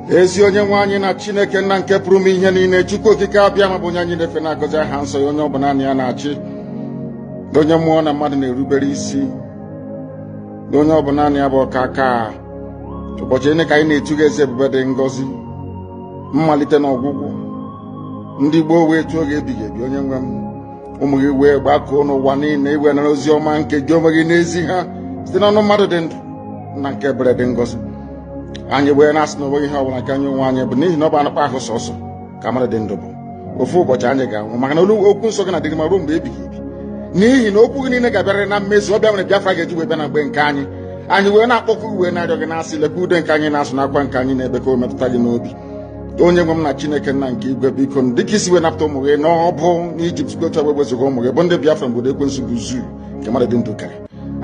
ezi onye nwe anyị na Chineke nna nke pụrụ m ihe niile, Chukwu okike abịa ma bụ onye anyị na-efe na-agọzi aha nsọ ya, onye ọ bụla ya na-achị, onye mmụọ na mmadụ na-erubere isi, onye ọ bụla ya bụ ọka aka. Ụbọchị ndị ka anyị na-etuga eze ebube dị ngọzi, mmalite na ọgwụgwụ, ndị gboo wee tụọ oge ebighị ebi. Onye nwe m, ụmụ gị wee gbakọọ n'ụwa niile iwe nara ozi ọma nke gị onwe gị n'ezi ha site n'ọnụ mmadụ dị ndụ na nke ebere dị ngọzi. Anyị wee na-asị na onweghị ihe ọbụla nke anyị onwe anyị bụ n'ihi na ọ bụ anụkpa ahụ sọsọ ka mmadụ dị ndụ bụ. Ofu ụbọchị anyị ga-anwụ, maka na okwu nsọ gị na-adịrị ma ruo mgbe ebighị ebi, n'ihi na okwu gị niile ga-abịarịrị na mmezu. Ọbịa nwere Biafra ga-eji wee bịa na mgbe nke anyị. Anyị wee na-akpọkwu wee na-arịọ gị na-asị, lekwa ude nke anyị na-asụ n'akwa nke anyị na-ebe ka o metụta gị n'obi. Onye nwe m na Chineke nna nke igwe, biko dịka isi wee napụta ụmụ gị n'ọbụ n'Ijipt, gotu ogbe wezuga ụmụ gị bụ ndị Biafra mgbe ekwensu bụ zuu nke mmadụ dị ndụ kere.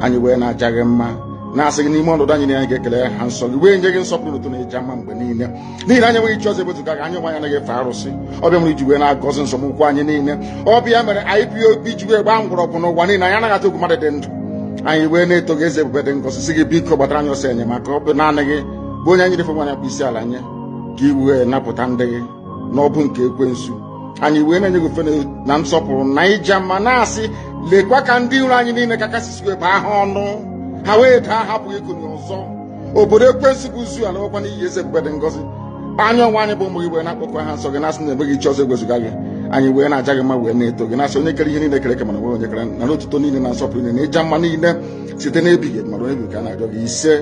Anyị wee na-aja gị mma, na-asị gị n'ime ọnọdụ anyị na anyị ga-ekele ha nsọ gị, wee nye gị nsọpụrụ ụtọ na ịja mma mgbe niile, n'ihi na anyị enweghị chi ọzọ ewezuga gị. Anyị nwe anyị anaghị efe arụsị. Ọbịa mere iji wee na-agọzi nsọmụkwụ anyị niile. Ọbịa mere IPOB ji wee gbaa mgbọrọgwụ n'ụwa niile. Anyị anaghị atụ egwu mmadụ dị ndụ. Anyị wee na-eto gị eze ebube dị ngọzi, sị gị biko gbatara anyị ọsọ enyemaka. Ọ bụ naanị gị bụ onye anyị refe nwanyị akpụ isi ala nye ka i wee napụta ndị gị n'ọbụ nke ekwensu. Anyị wee na-enye gị ofe na nsọpụrụ na ịja mma, na-asị lekwa ka ndị iro anyị niile ka kasị wee baa ha ọnụ, ha wee daa hapụ ịkụnye ọzọ. Obodo ekwensu bụ zu ala ọkwa n'ihi eze ebube dị ngọzi. Anya ọnwa anyị bụ ụmụ gị wee na-akpọkwa ha nsọ gị, na-asị na enweghị chi ọzọ egwezuga gị. Anyị wee na-aja gị mma, wee na-eto gị, na-asị onye kere ihe niile kere eke mana nwere onye kere na n'otuto niile na nsọpụrụ niile na ịja mma niile site n'ebighị ebi, mara onye bi ka a na-arịọ gị. Ise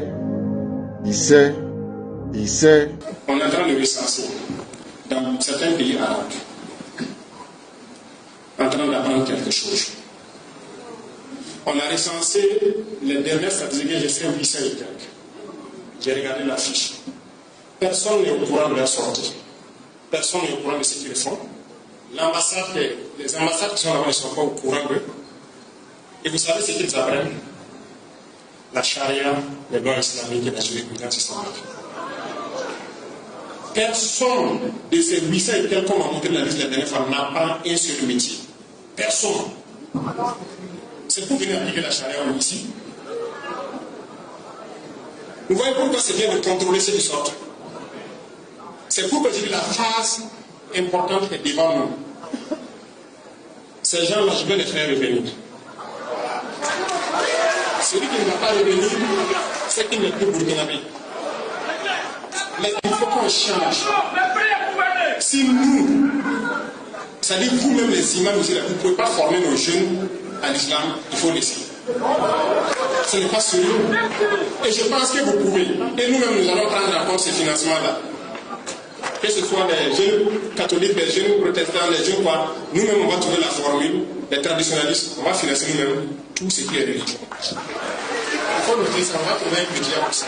ise ise. On est en train de recenser dans certains pays arabes, en train d'apprendre quelque chose. On a recensé les dernières statistiques que j'ai fait 800 et quelques. J'ai regardé la fiche. Personne n'est au courant de leur sortie. Personne n'est au courant de ce qu'ils font. Les ambassades qui sont là-bas ne sont pas au courant d'eux. Et vous savez ce qu'ils apprennent? La charia, les lois islamiques et la jurisprudence islamique. Personne de ces 800 et quelques qu'on m'a montré la liste la dernière fois n'apprend un seul métier. Personne. C'est pour venir appliquer la charia ici. Vous voyez pourquoi c'est bien de contrôler ceux qui sortent. C'est pourquoi je dis la phase importante est devant nous. Ces gens-là, je vais les faire revenir. Celui qui ne va pas revenir, c'est qu'il n'est plus burkinabé. Mais il faut qu'on change. Si nous, c'est-à-dire vous-même les imams, vous ne pouvez pas former nos jeunes à l'islam, il faut laisser. Ce n'est pas sérieux. Et je pense que vous pouvez. Et nous-mêmes, nous allons prendre en compte ces financements-là. Que ce soit les jeunes catholiques, les jeunes protestants, les jeunes quoi, nous-mêmes, on va trouver la formule, les traditionnalistes, on va financer nous-mêmes tout ce qui est religion. Il faut nous dire ça, on va trouver un budget pour ça.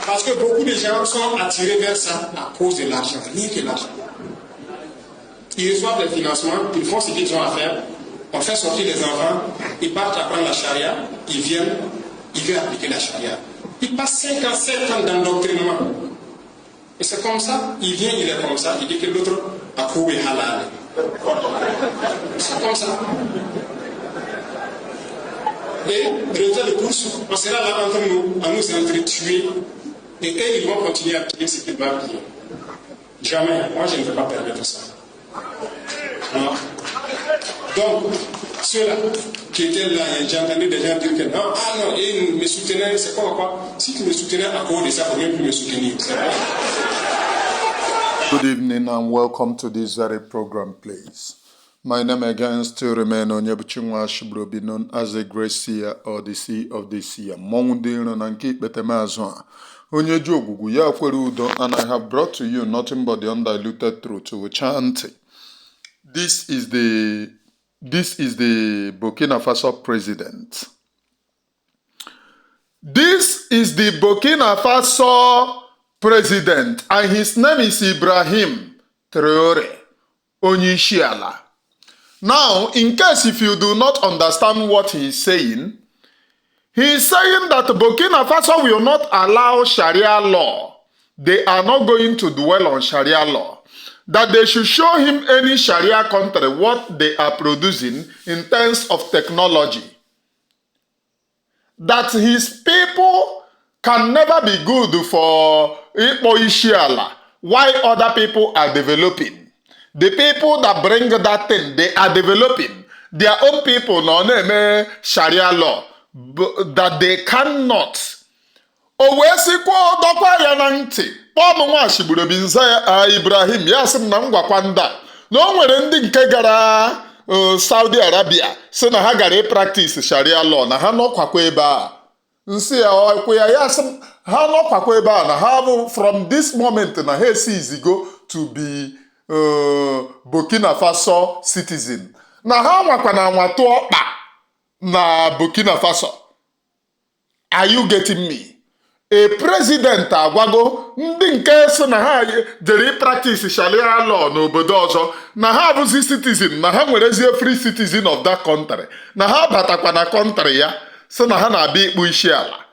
Parce que beaucoup de gens sont attirés vers ça à cause de l'argent, rien que l'argent. Ils reçoivent des financements, ils font ce qu'ils ont à faire, on fait sortir les enfants, ils partent apprendre la charia, ils viennent appliquer la charia. Ils passent 5 ans, 7 ans d'endoctrinement. Et c'est comme ça, il vient, il est comme ça, il dit que l'autre a trouvé halal. C'est comme ça. Et résultat de course, on sera là entre nous, à nous entretuer. Et eux, ils vont continuer à piller ce qu'ils doivent piller. Jamais. Moi, je ne vais pas permettre ça. Non. Donc, ceux-là qui étaient là, j'ai entendu des gens dire que non, ah non, ils me soutenaient, c'est quoi. Si tu me soutenais à cause de ça, il ne faut même plus me soutenir. C'est vrai. Good evening and welcome to this very program, please. My name again still remain Onyebuchinwa Shibrobi, known as the Great Seer or the Sea of the Seer. Mongdino Nanki Betemazwa. Onyeju Ogugu ya kwere udo, and I have brought to you nothing but the undiluted truth with chanting. This is the Burkina Faso president. This is the Burkina Faso president, and his name is Ibrahim Traoré Onyeshiala. Now, in case if you do not understand what he is saying that Burkina Faso will not allow Sharia law. They are not going to dwell on Sharia law. That they should show him any Sharia country what they are producing in terms of technology. That his people can never be good for ịkpọ isi ala, why other people are developing. The people that bring that thing, they are developing. Their own people nọ na-eme Sharia law that they cannot. O wee sikwa dọkwa ya na ntị kpọọ m nwa Ashigburu Binza Ibrahim ya sị m na m gwakwa ndị na o nwere ndị nke gara Saudi Arabia sị na ha gara practice Sharia law na ha nọkwakwa ebe a. Nsị ya ọkwa ya sị m ha nọkwakwa ebe a na ha bụ from this moment na ha esizigo to be Burkina Faso citizen. Na ha nwakwa na nwatụ ọkpa na Burkina Faso. Are you getting me? A president agwago ndị nke so na ha jere practice Sharia law n'obodo ọzọ na ha abụzi citizen na ha nwerezie free citizen of that country na ha batakwa na country ya so na ha na-abịa ikpu isi ala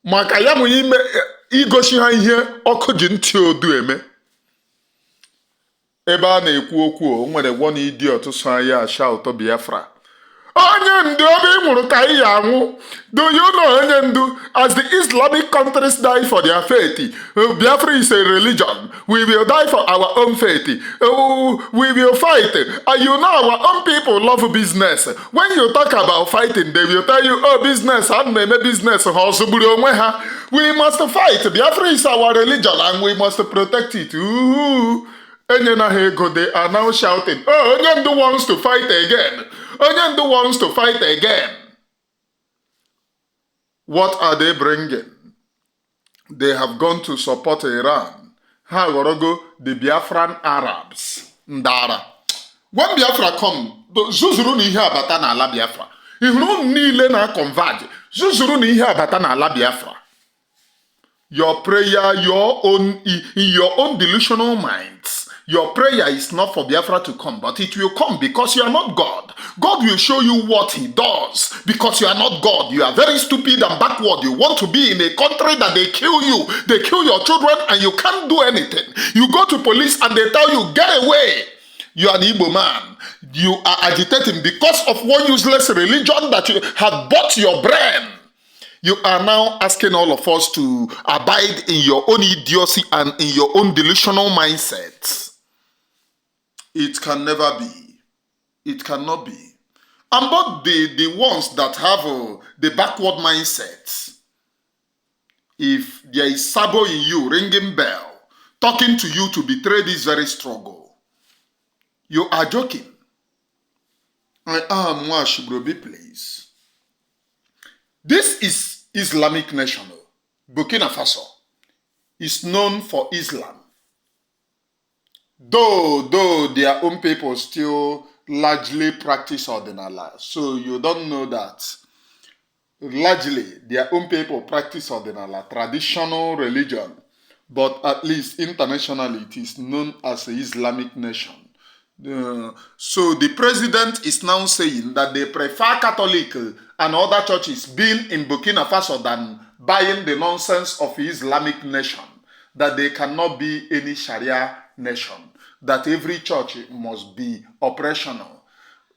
maka ya mụ ime igosi ha ihe ọkụ ji ntị odu eme. Ebe a na-ekwu okwu o nwere one idiot so ya shout Biafra. Onye ndu obi nwụrụ ka ị ya anwụ. Do you know onye ndu? As the Islamic countries die for their faith, Biafra is a religion. We will die for our own faith. We will fight. And you know our own people love business. When you talk about fighting, they will tell you, oh, business, and maybe business. We must fight. Biafra is our religion and we must protect it. They are now shouting, oh, Onyendu wants to fight again. Onyendu wants to fight again. What are they bringing? They have gone to support Iran. Ha gorogo the Biafran Arabs. Ndara. When Biafra come, zuzuru ni ihe abata na ala Biafra. Ihuru niile na converge. Zuzuru ni ihe abata na ala Biafra. Your prayer, in your own delusional minds. Your prayer is not for Biafra to come, but it will come because you are not God. God will show you what he does because you are not God. You are very stupid and backward. You want to be in a country that they kill you. They kill your children and you can't do anything. You go to police and they tell you, get away. You are an Igbo man. You are agitating because of one useless religion that you have bought your brain. You are now asking all of us to abide in your own idiocy and in your own delusional mindset. It can never be. It cannot be. And but the ones that have the backward mindset, if there is sabo in you, ringing bell, talking to you to betray this very struggle, you are joking. I am Mwashibrobi, please. This is Islamic nation. Burkina Faso is known for Islam. Though their own people still largely practice Ordinala. So you don't know that. Largely, their own people practice Ordinala, traditional religion. But at least internationally, it is known as an Islamic nation. So the president is now saying that they prefer Catholic and other churches being in Burkina Faso than buying the nonsense of Islamic nation. That they cannot be any Sharia nation. That every church must be operational.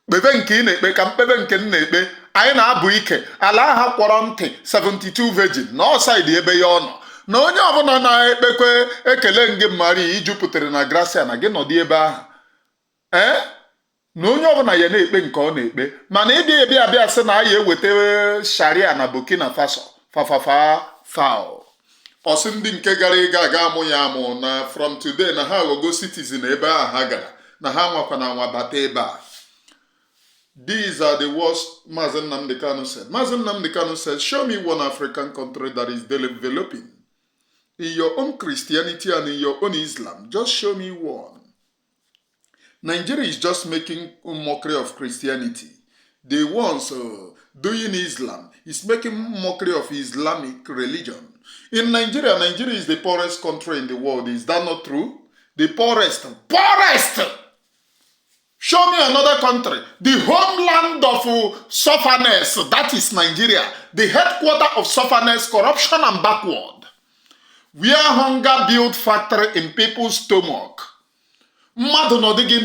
Bebe nke na-ekpe ka mpebe nke na-ekpe anyị na-abụ ike ala ha kwọrọ ntị 72 virgin na ọsaidi ebe ya ọnọ na onye ọbụla na-ekpekwe ekele ngị mmari ijupụtara na gracia na gị nọdị ebe ahụ na onye ọbụla ya na-ekpe nke ọ na-ekpe mana ịbịa ebe abịa sị na ya eweta Sharia na Burkina Faso fowl. Ọsị ndị nke gara ịga aga amụ ya amụ na from today na ha aghọgo citizen ebe a ha gara na ha nwakwa na nwa bata ebe a. These are the words Mazi Nnamdi Kanu said. Mazi Nnamdi Kanu said, show me one African country that is developing. In your own Christianity and in your own Islam, just show me one. Nigeria is just making a mockery of Christianity. The ones doing Islam is making mockery of Islamic religion. In Nigeria, Nigeria is the poorest country in the world. Is that not true? The poorest. Show me another country. The homeland of sufferness, that is Nigeria. The headquarter of sufferness, corruption and backward. Where hunger build factory in people's stomach. Mmadụ nọdịghị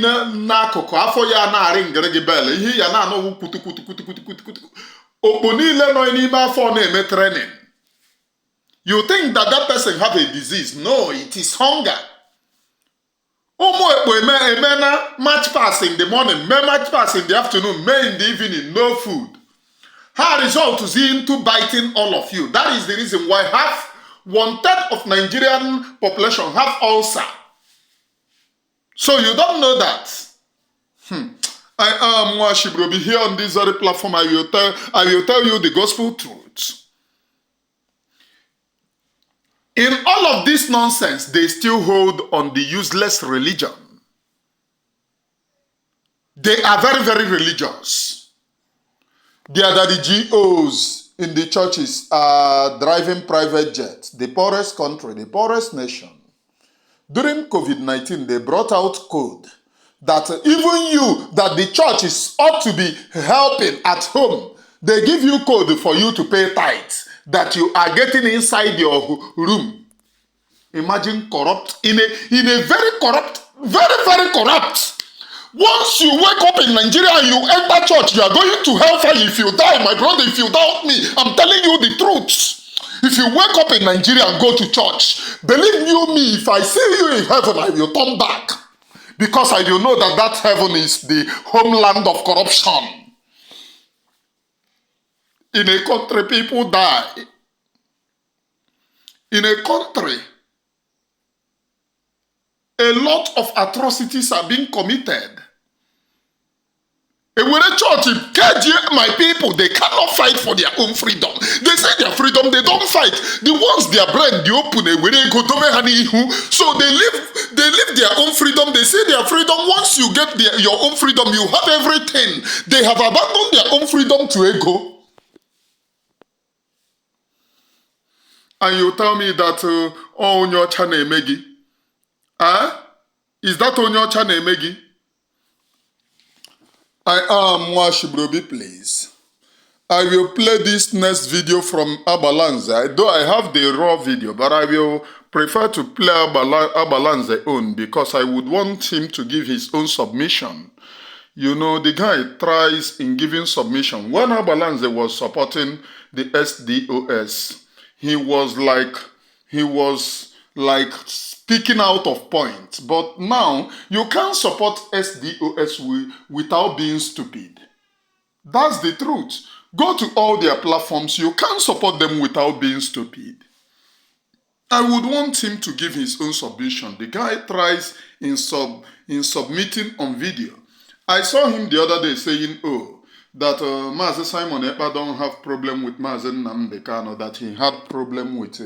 n'akụkụ afọ ya na-arị ngịrịgị bel ihe ya na-anọwụ kutukutukutukutukutu okpo niile nọ n'ime afọ na-eme trenin You think that that person have a disease. No, it is hunger. Match pass in the morning, match pass in the afternoon, in the evening, no food. Her result is into biting all of you. That is the reason why half, 1/3 of Nigerian population have ulcer. So you don't know that. I am Mwashibrobi here on this very platform. I will tell you the gospel truth. In all of this nonsense, they still hold on the useless religion. They are very, very religious. They are that the GOs in the churches are driving private jets. The poorest country, the poorest nation. During COVID-19, they brought out code that even you, that the churches ought to be helping at home. They give you code for you to pay tithes that you are getting inside your room. Imagine corrupt, in a very corrupt, very, very corrupt. Once you wake up in Nigeria and you enter church, you are going to hellfire if you die, my brother, if you doubt me. I'm telling you the truth. If you wake up in Nigeria and go to church, believe you me, if I see you in heaven, I will turn back. Because I do know that that heaven is the homeland of corruption. In a country, people die. In a country, a lot of atrocities are being committed. And when a church, my people, they cannot fight for their own freedom. They say their freedom, they don't fight. The ones their brain, they open, so they live their own freedom. They say their freedom. Once you get your own freedom, you have everything. They have abandoned their own freedom to ego. And you tell me that on your channel Megi. Is that on your channel Megi? I am Mwashibrobi, please. I will play this next video from Agbalanze. Though I have the raw video, but I will prefer to play Agbalanze own because I would want him to give his own submission. You know, the guy tries in giving submission. When Agbalanze was supporting the SDOS, he was like speaking out of point. But now, you can't support SDOS without being stupid. That's the truth. Go to all their platforms. You can't support them without being stupid. I would want him to give his own submission. The guy tries in submitting on video. I saw him the other day saying, that Mazi Simon Ekpa don't have problem with Mazi Nnamdi Kanu, that he had problem with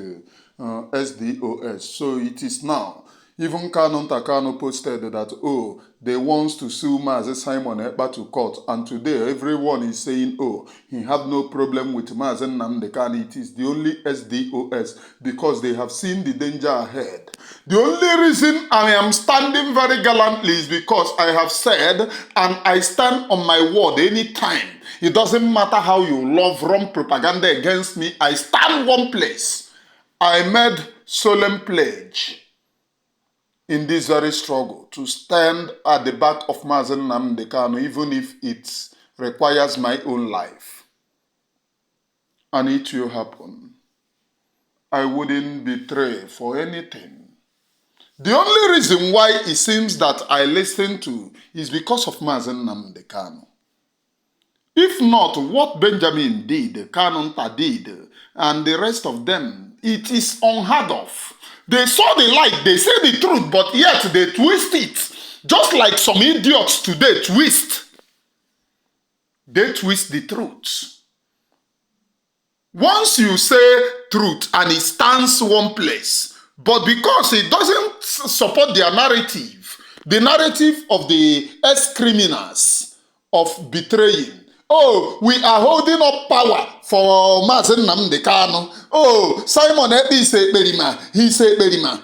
SDOS. So it is now. Even Kanu posted that, they want to sue Mazi Simon Ekpa to court. And today, everyone is saying, he had no problem with Mazi Nnamdi Kanu. It is the only SDOS because they have seen the danger ahead. The only reason I am standing very gallantly is because I have said, and I stand on my word anytime. It doesn't matter how you love wrong propaganda against me. I stand one place. I made solemn pledge in this very struggle to stand at the back of Mazi Nnamdi Kanu, even if it requires my own life. And it will happen. I wouldn't betray for anything. The only reason why it seems that I listen to is because of Mazi Nnamdi Kanu. If not, what Benjamin did, Kanunta did, and the rest of them, it is unheard of. They saw the light, they say the truth, but yet they twist it. Just like some idiots today twist. They twist the truth. Once you say truth and it stands one place, but because it doesn't support their narrative, the narrative of the ex-criminals of betraying, we are holding up power for Mazi Nnamdi Kanu. Simon Ekpa is a Berima. He's a Berima.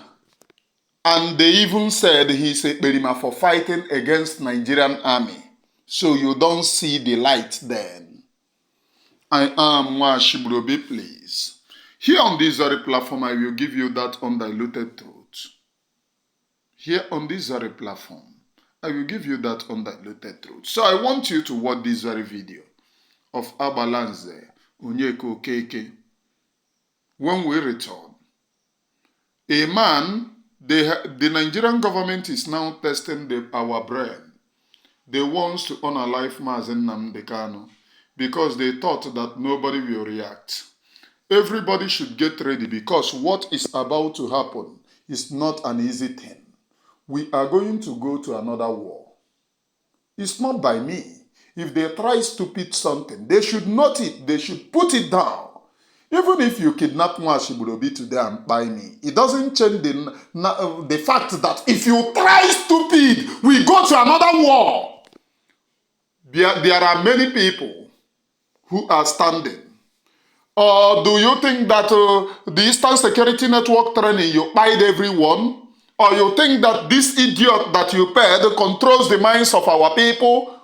And they even said he's a Berima for fighting against Nigerian army. So you don't see the light then. I am Mwashibrobi, please. Here on this very platform, I will give you that undiluted truth. Here on this very platform, I will give you that undiluted truth. So I want you to watch this very video of Agbalanze Onyeka. when we return. A man, the Nigerian government is now testing our brain. They want to unalive Mazi Nnamdi Kanu because they thought that nobody will react. Everybody should get ready because what is about to happen is not an easy thing. We are going to go to another war. It's not by me. If they try stupid something, they should note it. They should put it down. Even if you kidnap Mwashibulobi today and buy me, it doesn't change the fact that if you try stupid, we go to another war. There are many people who are standing. Or do you think that the Eastern Security Network training, you paid everyone? Or you think that this idiot that you paid controls the minds of our people?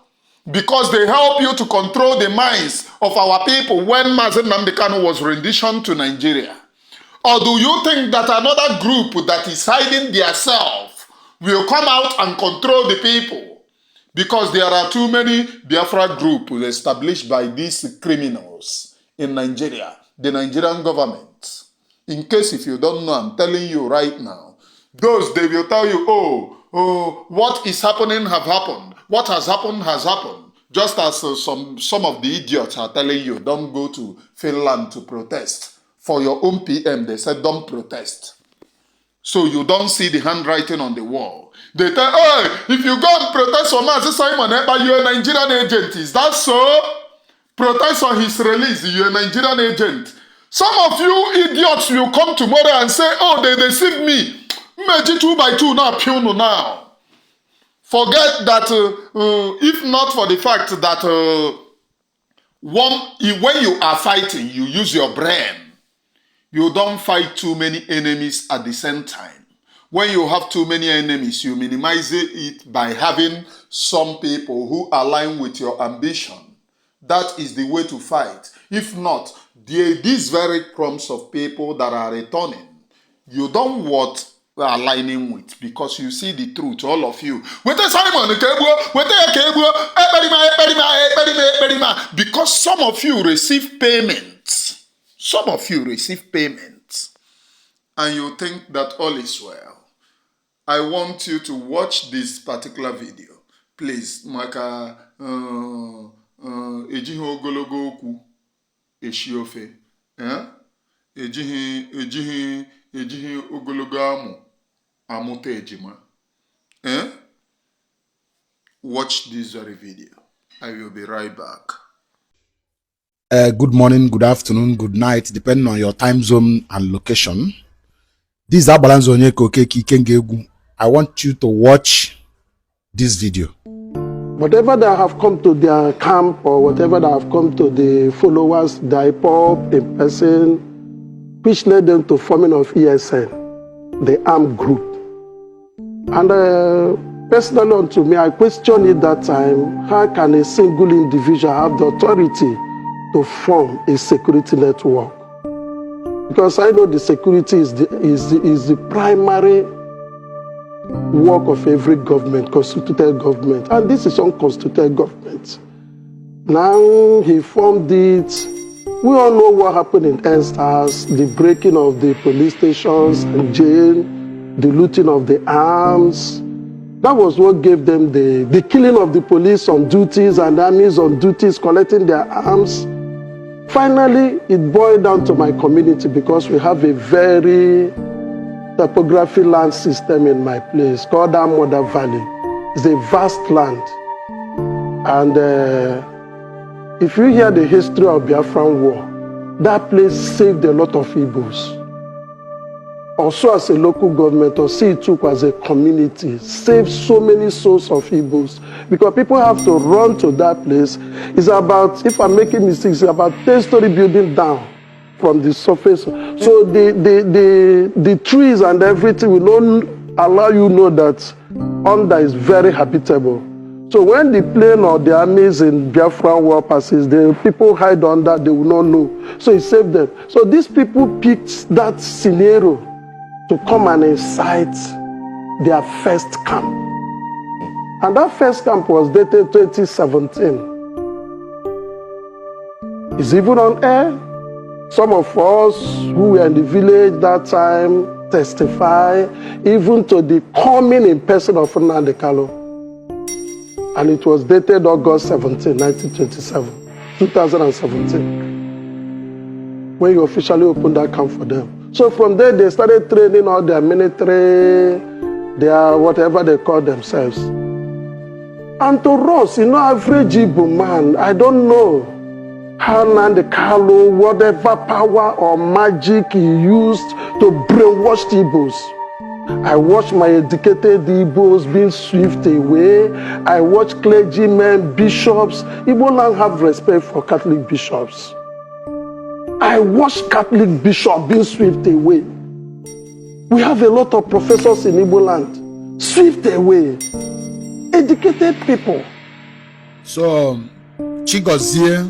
Because they help you to control the minds of our people when Mazi Nnamdi Kanu was renditioned to Nigeria? Or do you think that another group that is hiding themselves will come out and control the people? Because there are too many Biafra groups established by these criminals in Nigeria, the Nigerian government. In case if you don't know, I'm telling you right now, they will tell you, what is happening have happened. What has happened has happened. Just as some of the idiots are telling you, don't go to Finland to protest. For your own PM, they said don't protest. So you don't see the handwriting on the wall. They tell, if you go and protest for Mazi Simon Ekpa, you're a Nigerian agent. Is that so? Protest on his release, you're a Nigerian agent. Some of you idiots will come tomorrow and say, they deceived me. Meji 2 by 2 now. Forget that if not for the fact that when you are fighting, you use your brain. You don't fight too many enemies at the same time. When you have too many enemies, you minimize it by having some people who align with your ambition. That is the way to fight. If not, these very crumbs of people that are returning, you don't want aligning with, because you see the truth, all of you. Because some of you receive payments. Some of you receive payments. And you think that all is well. I want you to watch this particular video. Please, maka ejihi ogologo okwu eshiofe. Ejihi ogologo amụ amụta ejima. Watch this very video. I will be right back. Good morning, good afternoon, good night, depending on your time zone and location. This is Agbalanze Onyeka. I want you to watch this video. Whatever that have come to their camp or whatever that have come to the followers, the IPOP in person, which led them to forming of ESN, the armed group. And personally unto me, I questioned it that time, how can a single individual have the authority to form a security network? Because I know the security is the primary work of every government, constituted government. And this is unconstituted government. Now he formed it. We all know what happened in Enstars, the breaking of the police stations and jail, the looting of the arms. That was what gave them the killing of the police on duties and armies on duties, collecting their arms. Finally, it boiled down to my community because we have a very topography land system in my place called Amoda Valley. It's a vast land. And if you hear the history of Biafran War, that place saved a lot of Igbos. Also as a local government, or see it took as a community, saved so many souls of Igbos. Because people have to run to that place. It's about, if I'm making mistakes, it's about 10-story building down from the surface. So the trees and everything will not allow you to know that under is very habitable. So when the plane or the armies in Biafran War passes, the people hide under, they will not know. So it saved them. So these people picked that scenario to come and incite their first camp. And that first camp was dated 2017. It's even on air. Some of us who were in the village that time testify even to the coming in person of Nnamdi Kanu. And it was dated August 17, 2017, when you officially opened that camp for them. So from there, they started training all their military, their whatever they call themselves. And to us, average Igbo man, I don't know how Nnamdi Kanu, whatever power or magic he used to brainwash the Igbos. I watch my educated Igbos being swept away. I watch clergymen, bishops. Igbo land have respect for Catholic bishops. I watch Catholic bishops being swept away. We have a lot of professors in Igbo land, swept away. Educated people. So, Chigozie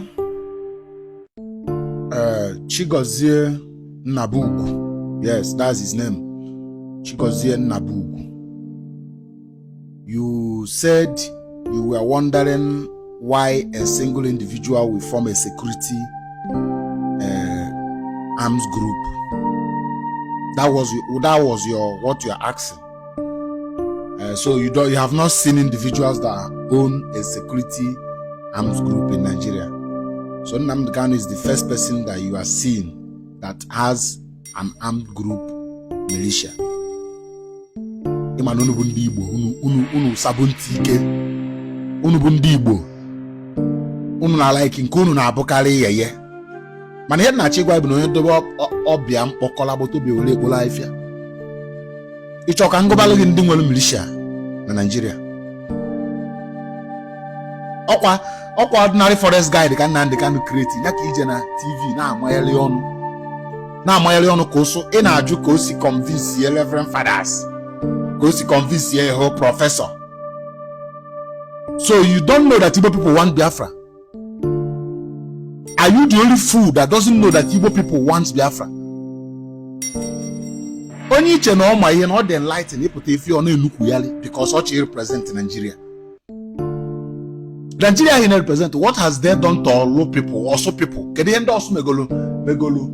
Nnabugu. Yes, that's his name. Chigozie Nnabugu. You said you were wondering why a single individual will form a security arms group. That was what you are asking. So you have not seen individuals that own a security arms group in Nigeria. So Nnamdi Kanu is the first person that you are seeing that has an armed group militia. Unu bundi Igbo, unu sabunti ike, unu bundi Igbo, unu na like nke unu na abukari yeye. Mana ihe na chigwa Igbo onye dobe obia mkpokola boto bi ole egbola ifia. Icho ka ngobalo gị ndị nwere militia na Nigeria. Ọkwa ordinary forest guide ka Nnamdi Kanu create ya ka ije na TV na-amayeli ọnụ ka ụsụ ị na-ajụ ka o si convince ye reverend fathers, ka o si convince ye whole professor. So you don't know that Igbo people want Biafra? Are you the only fool that doesn't know that Igbo people want Biafra? Onye iche na ọma ihe na ọ dị enlighten ịpụta ife ọ na-enukwu yali because ọ chịrị represent Nigeria. Nigeria he represent, what has they done to all people, also people? Kedu ihe ndị ọsụ megolo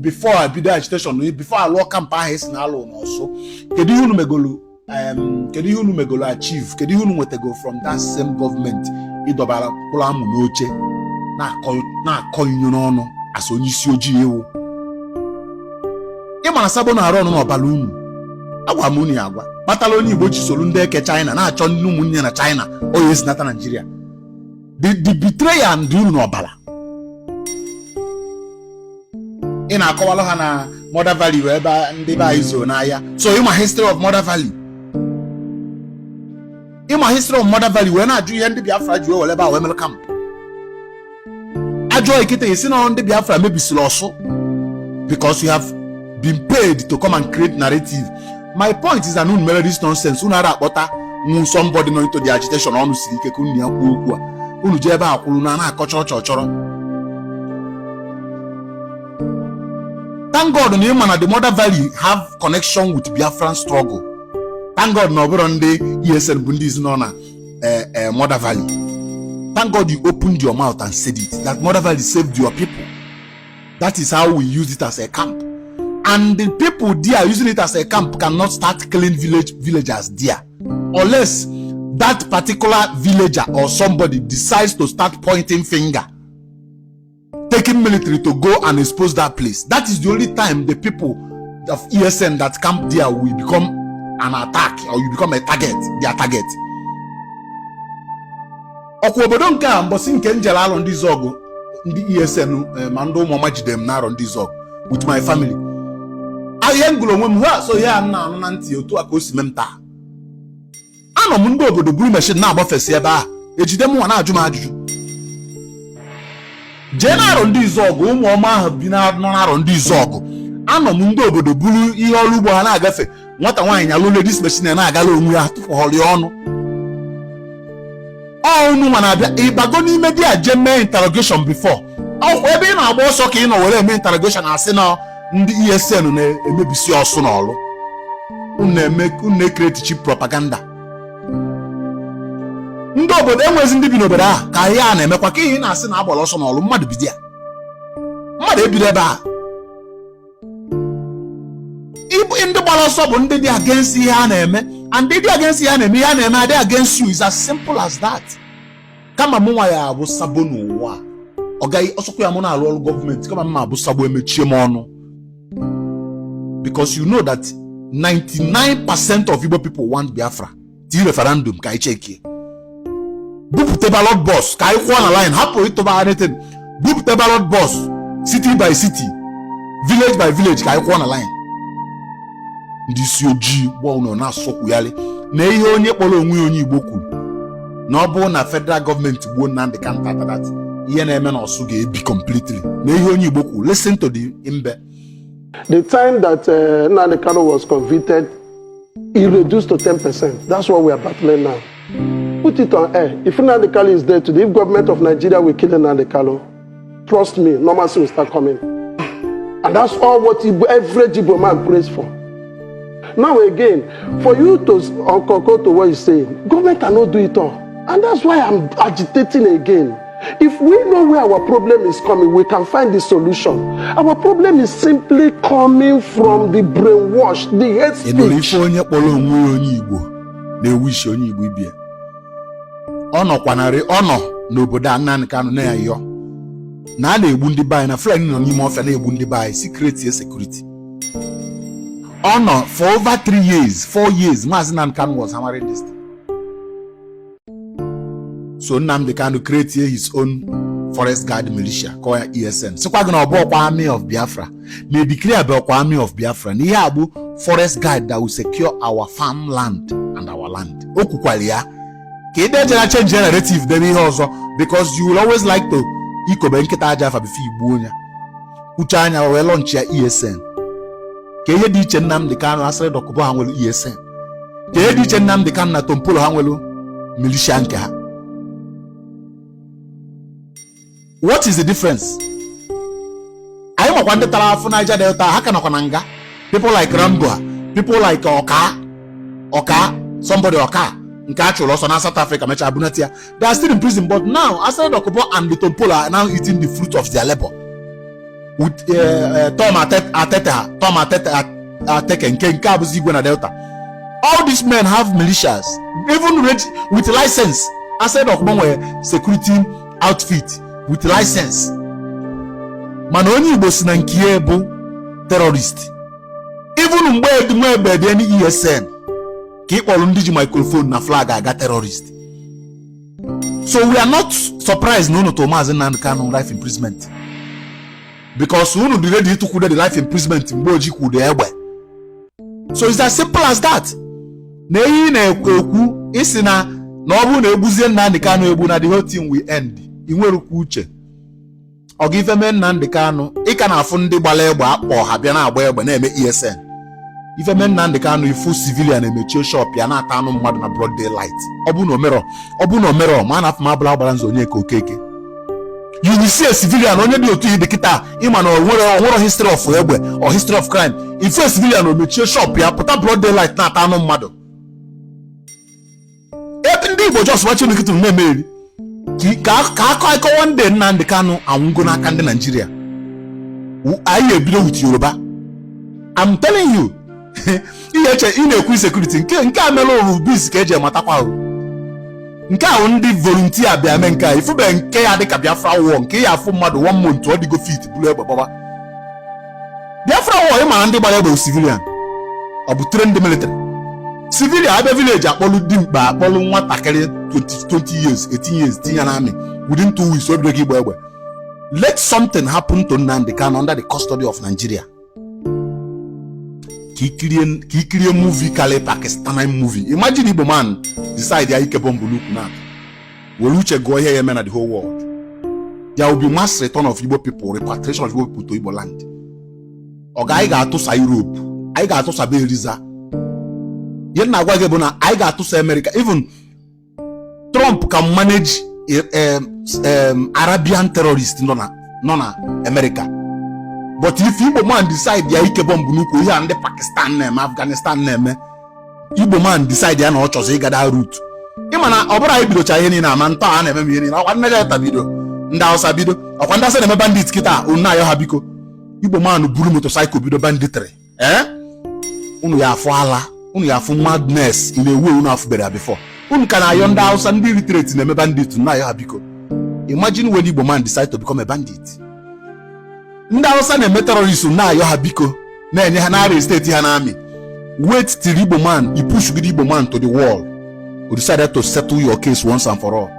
before I be the agitation, before I lock camp ahụ na alụ n'ọsụ? Kedu ihe unu megolo achieve? Kedu ihe unu nwetego from that same government ịdọbara ụlọ amụ n'oche na-akọ inyo n'ọnụ as onye isi ojii ewu? Ịmara sabo na arụ ọnụ n'ọbala unu. Agwa m unu ya agwa. Kpatala onye Igbo chisolu ndị eke China na-achọ ndị ụmụnne na China onye esi nata Nigeria. The betrayer and unu n'ọbala. Ị na-akọwalụ ha na Mother Valley ebe ndị be anyị zo n'ahịa. So ịma history of Mother Valley. Ịma history of Mother Valley wee na-ajụ ihe ndị Biafra ji wee ebe a wee mere camp. Ajụọ ikite isi na ndị Biafra mebisiri ọsụ because you have been paid to come and create narrative. My point is that unu mere this nonsense. Unu ara akpọta somebody no into the agitation ọnụ siri ike ka unu ya kwuo okwu a. Unu je ebe a kwuru na-akọ chọrọ. Thank God na ịma na the Mother Valley have connection with Biafran struggle. Thank God na ọ bụrụ ndị ESN bụ ndị izi nọ na Mother Valley. Thank God you opened your mouth and said it. That Mother Valley saved your people. That is how we use it as a camp. And the people there using it as a camp cannot start killing villagers there unless that particular villager or somebody decides to start pointing finger, taking military to go and expose that place. That is the only time the people of ESN that camp there will become an attack or you become a target, their target. Ọkwa obodo nke a mbosi nke njele alụ ndị zọgụ ndị ESN ma ndị ụmụ majidem na arọ ndị zọgụ with my family. Ihe ngụrụ onwe m ha so ya na anụ na ntị otu a ka o si mem taa. Anọ m ndị obodo buru machine na-agbafesi ebe a ejide m nwa na-ajụ m ajụjụ. Jee na-arọ ndị izọgụ ụmụ ọma ahụ bi na-arọ ndị izọgụ. Anọ m ndị obodo buru ihe ọrụ ugbo ha na-agafe nwata nwaanyị alụ ladies machine na-agala onwe ya tupu họrị ọnụ. Unu ma na-abịa ịbago n'ime dị a je mee interrogation before. Ọkwa ebe ị na-agba ọsọ ka ị nọ were eme interrogation asị na ndị ESN na-emebisi ọsụ n'ọlụ. Unu na-ekreti cheap propaganda. Ndị obodo enwezi ndị bi n'obodo ahụ ka ihe a na-emekwa ka ihe na-asị na agbara ọsọ n'ọlụ mmadụ mmadụ ebido ebe a ndị gbara ọsọ bụ ndị dị against ihe a na-eme, and ndị dị against ihe a na-eme, ihe a na-eme adị against you. Is as simple as that. Kama mụ nwa ya abụ sabo n'ụwa, ọ gaghị ọsọkwa ya mụ na-alụ ọrụ gọọmenti, kama mma abụ sabo emechie m ọnụ, because you know that 99% of Igbo people want Biafra. Till referendum ka anyị chekie, bupute ballot box ka anyị kwụọ na line, hapụ ịtụba anything. Bupute ballot box city by city, village by village ka anyị kwụọ na line. Ndị isi ojii gbọ ụnọ na-asọkwu yali na ihe onye kpọrọ onwe onye Igbo kwuru na ọ bụrụ na federal government gbuo Nnamdi Kanu that ihe na-eme na ọsụ ga-ebi completely na ihe onye Igbo kwuru. Listen to the imbe. The time that Nnamdi Kanu was convicted, he reduced to 10%. That's what we are battling now. Put it on air. If Nnamdi Kanu is there today, if government of Nigeria will kill Nnamdi Kanu, trust me, normalcy will start coming. And that's all what every Igbo man prays for. Now again, for you to concur to what you're saying, government cannot do it all. And that's why I'm agitating again. If we know where our problem is coming, we can find the solution. Our problem is simply coming from the brainwash, the hate speech. N'obodo a Nnamdi Kanu na-ayọ na a na-egbu ndị baanyị na Fulani nọ n'ime ọfịa na-egbu ndị baanyị security. For over 3 years, 4 years, Mazi Nnamdi Kanu was hammering this thing. So Nnamdi Kanu created his own forest guard militia called ESN. So kwa gonna be army of Biafra. They declare about army of Biafra. Ni abu forest guard that will secure our farmland and our land. Okukwalia. Kede jena change narrative then also because you will always like to ikobe nkita aja fa bifi igbuonya. Uchanya we launch ya ESN. Keye di iche Nnamdi Kanu asịrị dọkụbọ ha nwelu ESN. Keye di iche Nnamdi Kanu na Tompolo ha nwelu militia nke ha. What is the difference? Anyị makwa ndị tara afọ Niger Delta ha ka nakwa na nga. People like Rambo, people like Oka, somebody Oka nke a chụrụ ọsọ na South Africa mecha abunatia. They are still in prison, but now asịrị dọkụbọ and the Tompolo are now eating the fruit of their labor. With Tom Atete nke abụzi igwe na Delta. All these men have militias, even with license. I said of security outfit with license. Man only Igbo si na nkiye bụ terrorist. Even mgbe dị any ESN ka ịkpọrọ ndị ji microphone na flag aga terrorist. So we are not surprised no to Mazi Nnamdi Kanu life imprisonment. Because unu dị ready to kude the life imprisonment mgbe oji kude egbe. So it's as simple as that. Na eyi na-ekwu isi na ọ bụ na egbuzie Nnamdi Kanu egbu na the whole thing will end. Inwerukwu uche. Ọ ga ife mee Nnamdi Kanu ị ka na-afụ ndị gbara egbe akpọ ha bịa na-agba egbe na-eme ESN. Ife mee Nnamdi Kanu ifu civilian emechie shop ya na-ata anụ mmadụ na broad daylight. Ọ bụ na omero ma na-afụ ma Agbalanze Onyeka okeke. You will see a civilian onye dị otu ihe kita ịma na onwere history of egbe or history of crime. If a civilian o mechie shop ya pụta broad daylight na-ata anụ mmadụ. Ebe ndị Igbo just watching nkịtụ na-emeri ka akọ one day Nnamdi Kanu anwụgo n'aka ndị Nigeria. Anyị ebido with Yoruba. I'm telling you. Ihe eche ị na-ekwu security nke a mere oru biz ka eji matakwa ahụ. Nke ahụ ndị volunteer bịa mee nke a ifube nke ya dịka Biafra war nke ya afụ mmadụ 1 month ọ dịgo fit bụrụ egbe gbaba. Biafra war ịmara ndị gbara egbe civilian ọ bụ trained military. Civilian abịa village akpọlụ dimkpa akpọlụ nwatakịrị 20 years 18 years tinye na amị within 2 weeks o bido gị igba egbe. Let something happen to Nnamdi Kanu under the custody of Nigeria. Kikirie movie kale Pakistani movie. Imagine Igbo man decide ya ike bomb n'ukwu na. Were uche go here yemen na the whole world. There will be mass return of Igbo people, repatriation of Igbo people to Igbo land. Oga anyị ga-atụsa Europe, anyị ga-atụsa Belize. Yen na agwa gị bụ na anyị ga-atụsa America. Even Trump can manage Arabian terrorists nọ na America. But if Igbo man decide ya ike bomb n'ukwu ihe ndị Pakistan na-eme, Afghanistan na-eme, Igbo man decide ya na ọ chọzọ ịga that route. Ịma na ọ bụrụ anyị bidocha ihe niile ama ntọ a na-eme ihe niile ọkwa nne ya tabido ndị Hausa bido ọkwa ndị Hausa na-eme bandit kịta unu na-ayọ ha biko Igbo man buru motorcycle bido banditry unu ya afụ ala unu ya afụ madness in a way unu afụbere before unu ka na-ayọ ndị Hausa ndị illiterate na-eme bandit na-ayọ ha biko imagine when Igbo man decide to become a bandit ndị Hausa na-eme terrorist na-ayọ ha biko na-enye ha na state ha na army wait till Igbo man you push good Igbo man to the wall you decided to settle your case once and for all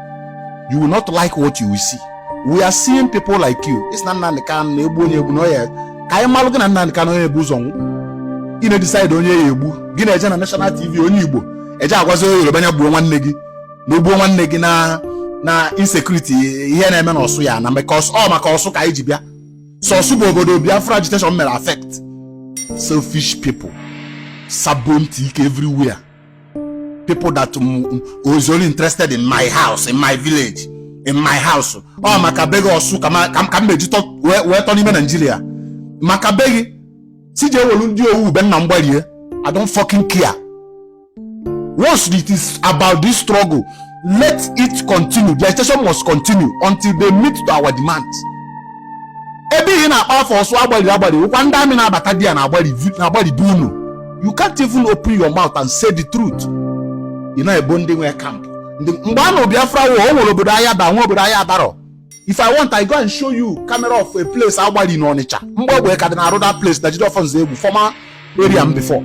you will not like what you will see. We are seeing people like you. It's not Nnamdi Kanu na egbu onye egbu no ya. Ka anyị malụ gị na Nnamdi Kanu onye egbu ụzọ nwụ. Ị na-decide onye ya egbu. Gị na-eje na National TV onye Igbo. Eje agwazi onye Yoruba nya gbuo nwanne gị. Na ogbuo nwanne gị na insecurity ihe na-eme na ọsụ ya na because maka ọsụ ka anyị ji bịa. So ọsụ bụ obodo Biafra agitation mere affect. Selfish people. Sabontic everywhere. People that was only interested in my house, in my village, in my house. Makabegi osu kambeji talk we turn in Nigeria. Makabegi CJ Wolundi owu ben na mgbali. I don't fucking care. Once it is about this struggle, let it continue. The agitation must continue until they meet to our demands. Ebi na akpa for osu agbali. Ukwa ami na abata dia na agbali bunu. You can't even open your mouth and say the truth. You know a bonding where camp. Biafra if I want, I go and show you camera of a place outside in Onitsha. That place that you often say former area before.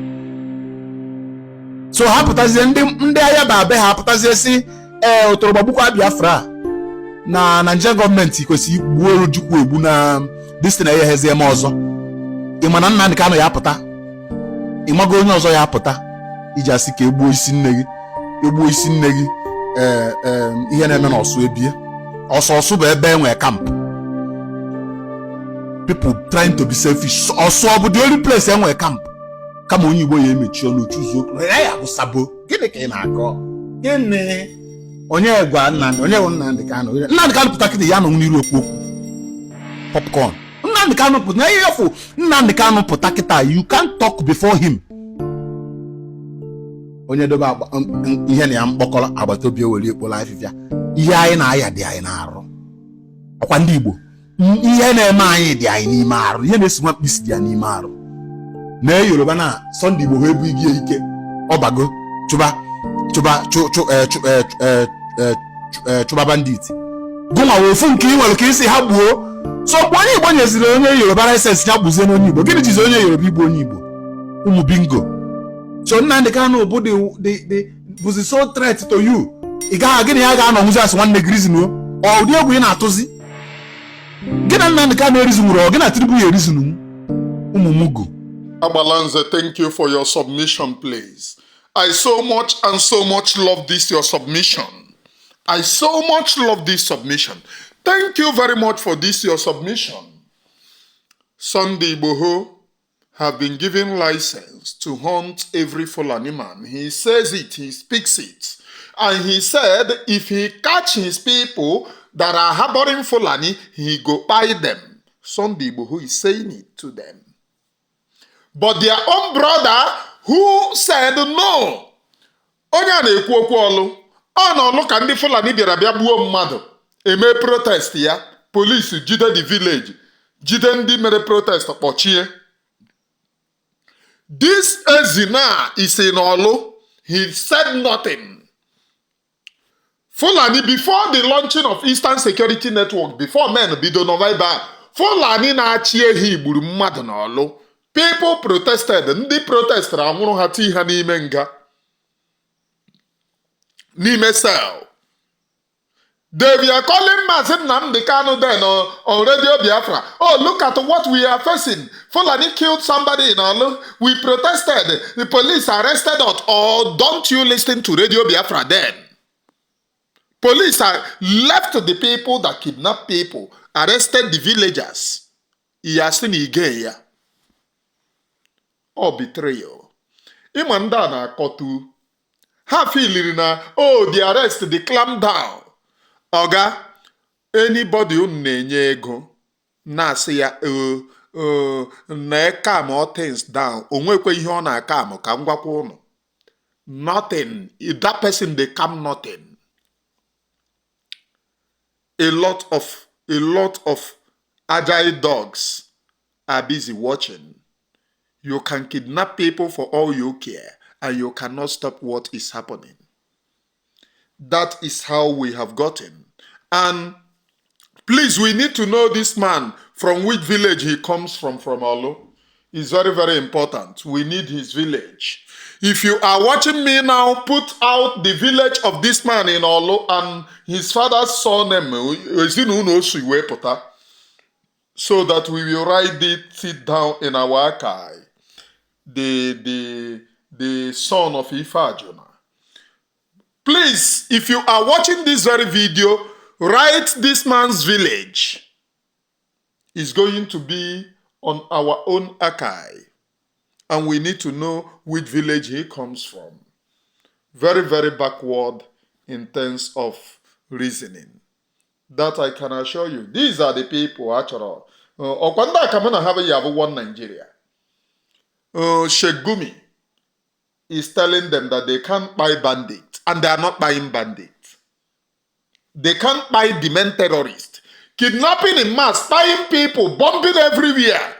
So Biafra na Nigerian government kwesi gbuo ojukwu egbu na this thing here has ọzọ. Ịmana Nnamdi Kanu ya pụta. Ịmago onye ọzọ ya pụta. Iji asị ka egbuo isi nne gị. Egbuo isi nne gị ihe na-eme n'ọsụ ebie ọsụ bụ ebe enwe camp people trying to be selfish ọsụ bụ the only place enwe camp kama onye Igbo ya emechi ọnụ chuzo ya bụ sabo gịnị ka ị na-akọ gịnị onye gwa Nnamdi Kanu pụta kịta ya nọ n'iru okwu popcorn Nnamdi Kanu pụta na ihe ọfụ Nnamdi Kanu pụta kịta you can't talk before him. Onye dobe ihe na ya mkpọkọrọ agbata obi ewere ekpola afịfịa ihe anyị na-aya dị anyị na-arụ ọkwa ndị Igbo ihe na-eme anyị dị anyị n'ime arụ ihe na-esi nwa mkpịsị dị ya n'ime arụ na Yoruba na Sunday Igbo ha ebu ike ọbago chụba bandit gụnwa ofu nke ị nwere ka isi ha gbuo so onye Igbo nyeziri onye Yoruba license ya gbuzie n'onye Igbo gịnị jizi onye Yoruba igbu onye Igbo ụmụ bingo. So Nnamdi Kanu was so threat to you. Ị gaghị gịnị ya ga-anọ nwụzi asị nwanne gị reason ọ ụdị egwu ị na-atụzi gị na Nnamdi Kanu reason ọ gị na tribu ya reason ụmụ mugu. Agbalanze, thank you for your submission, please. I so much love this your submission. I so much love this submission. Thank you very much for this your submission. Sunday Igboho have been given license to hunt every Fulani man. He says it, he speaks it. And he said if he catch his people that are harboring Fulani, he go buy them. Sunday Igboho is saying it to them. But their own brother who said no. Onye na-ekwu okwu ọlụ. Ọ na ọlụ ka ndị Fulani bịara bịa gbuo mmadụ. Eme protest ya. Police jide the village. Jide ndị mere protest kpọchie. This Ezina is in Orlu. He said nothing. Fulani, before the launching of Eastern Security Network, before men bido November, Fulani na-achị ehi gburu mmadụ n'Orlu. People protested. Ndị protesters anwụrụ ha tii ha n'ime nga. N'ime cell. They were calling Mazi Nnamdi Kanu then on Radio Biafra. Oh, look at what we are facing. Fulani killed somebody in Orlu. We protested. The police arrested us. Oh, don't you listen to Radio Biafra then? Police left the people that kidnapped people, arrested the villagers. Iyasini or betrayal. Imanda na kotu. Ha feeling na, oh, the arrest, the clamp down. Oga, anybody who na-enye ego na-asị ya na-calm all things down. Onwekwe ihe ọ na-calm ka ngwakwa ụnụ. Nothing. That person they calm nothing. A lot of a lot of agile dogs are busy watching. You can kidnap people for all you care, and you cannot stop what is happening. That is how we have gotten. And please, we need to know this man, from which village he comes from orlu. It's very, very important. We need his village. If you are watching me now, put out the village of this man in orlu and his father's surname, so that we will write it down in our archive. The son of Ifajuna. Please, if you are watching this very video, write this man's village. It's going to be on our own archive. And we need to know which village he comes from. Very, very backward in terms of reasoning. That I can assure you. These are the people, actually. Okwanda Kamana have one Nigeria. Sheikh Gumi is telling them that they can't buy bandits, and they are not buying bandits. They can't buy the men terrorists. Kidnapping in mass, buying people, bombing everywhere,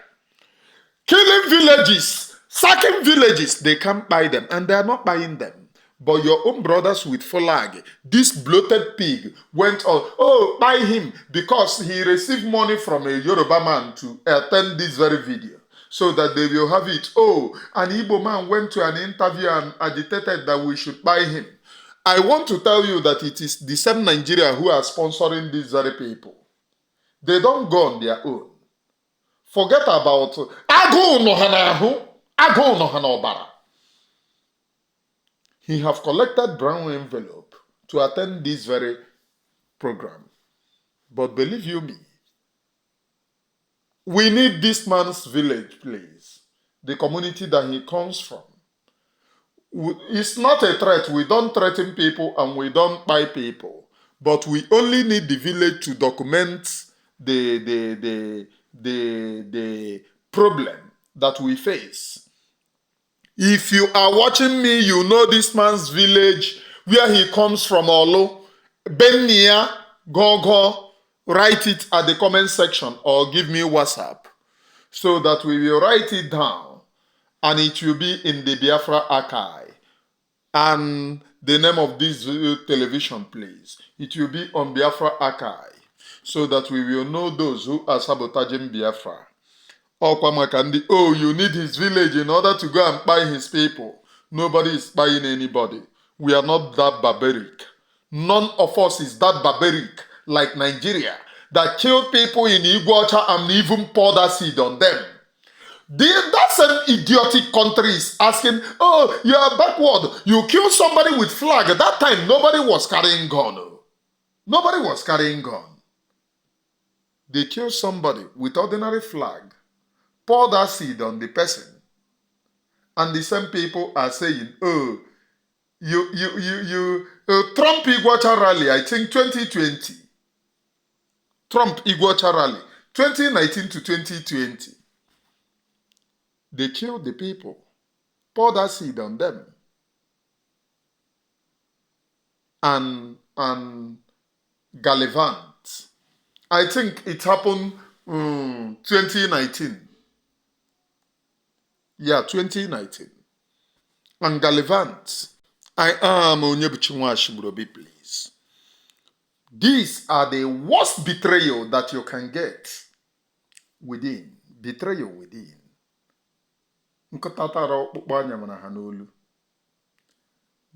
killing villages, sacking villages. They can't buy them, and they are not buying them. But your own brothers with flag, this bloated pig went on, oh, buy him, because he received money from a Yoruba man to attend this very video, so that they will have it. Oh, an Igbo man went to an interview and agitated that we should buy him. I want to tell you that it is the same Nigeria who are sponsoring these very people. They don't go on their own. Forget about Agu no hanahu, Agu no hanobara. He have collected brown envelope to attend this very program. But believe you me, we need this man's village, please. The community that he comes from. It's not a threat. We don't threaten people and we don't buy people. But we only need the village to document the problem that we face. If you are watching me, you know this man's village, where he comes from, orlu. Benia, Gogo, write it at the comment section or give me WhatsApp so that we will write it down and it will be in the Biafra archive. And the name of this television, please. It will be on Biafra archive so that we will know those who are sabotaging Biafra. Oh, you need his village in order to go and buy his people. Nobody is buying anybody. We are not that barbaric. None of us is that barbaric like Nigeria that killed people in Iguacha and even poured acid on them. That same idiotic country is asking, oh, you are backward. You killed somebody with flag. At that time, nobody was carrying gun. Nobody was carrying gun. They killed somebody with ordinary flag. Pour that seed on the person. And the same people are saying, oh, Trump Iguacha rally, I think 2020. Trump Iguacha rally, 2019 to 2020. They killed the people. Pour that seed on them. And Gallivant. I think it happened 2019. Yeah, 2019. And Gallivant, I am Onyebuchinwashibrobi, please. These are the worst betrayal that you can get within. Betrayal within.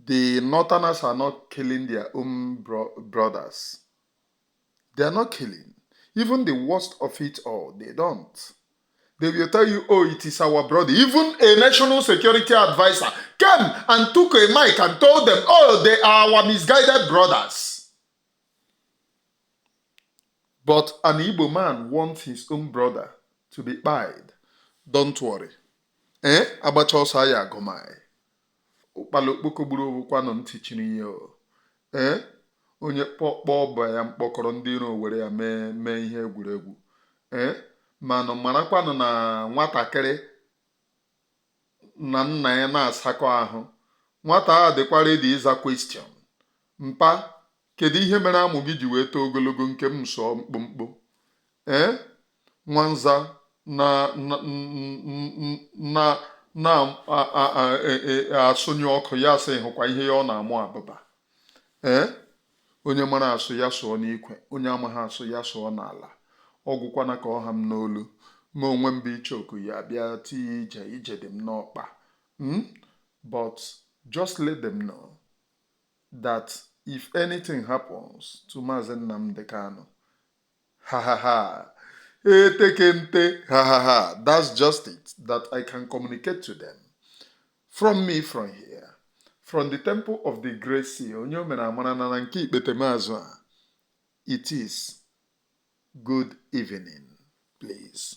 The Northerners are not killing their own brothers. They are not killing. Even the worst of it all, they don't. They will tell you, oh, it is our brother. Even a national security advisor came and took a mic and told them, oh, they are our misguided brothers. But an Igbo man wants his own brother to be pied. Don't worry. Abacha ọsọ ya agụmai. Ụkpala okpoko gburu owukwa nọ ntị chiri ihe. Onye kpọkpọ ọba ya mkpọkọrọ ndị iro were ya mee ihe egwuregwu. Manụ marakwanụ na nwatakịrị na nna ya na-asakọ ahụ. Nwata a dịkwa ready ịza question. Mpa, kedu ihe mere amụ gị ji wee too ogologo nke m sọ mkpụmkpụ? nwanza asụnye ọkụ ya sị hụkwa ihe ya ọ na-amụ abụba. Onye mara asụ ya sụọ n'ikwe, onye amaghị asụ ya sụọ n'ala. Ọgwụkwana ka ọha m n'olu ma onwe m bụ ichoku ya bịa tie ije dị m n'ọkpa. But just let them know that if anything happens to Mazi Nnamdi Kanu, etekente, that's just it, that I can communicate to them. From me, from here, from the temple of the great sea, onye o mere amara na nke ikpete maazụ a, it is good evening, please.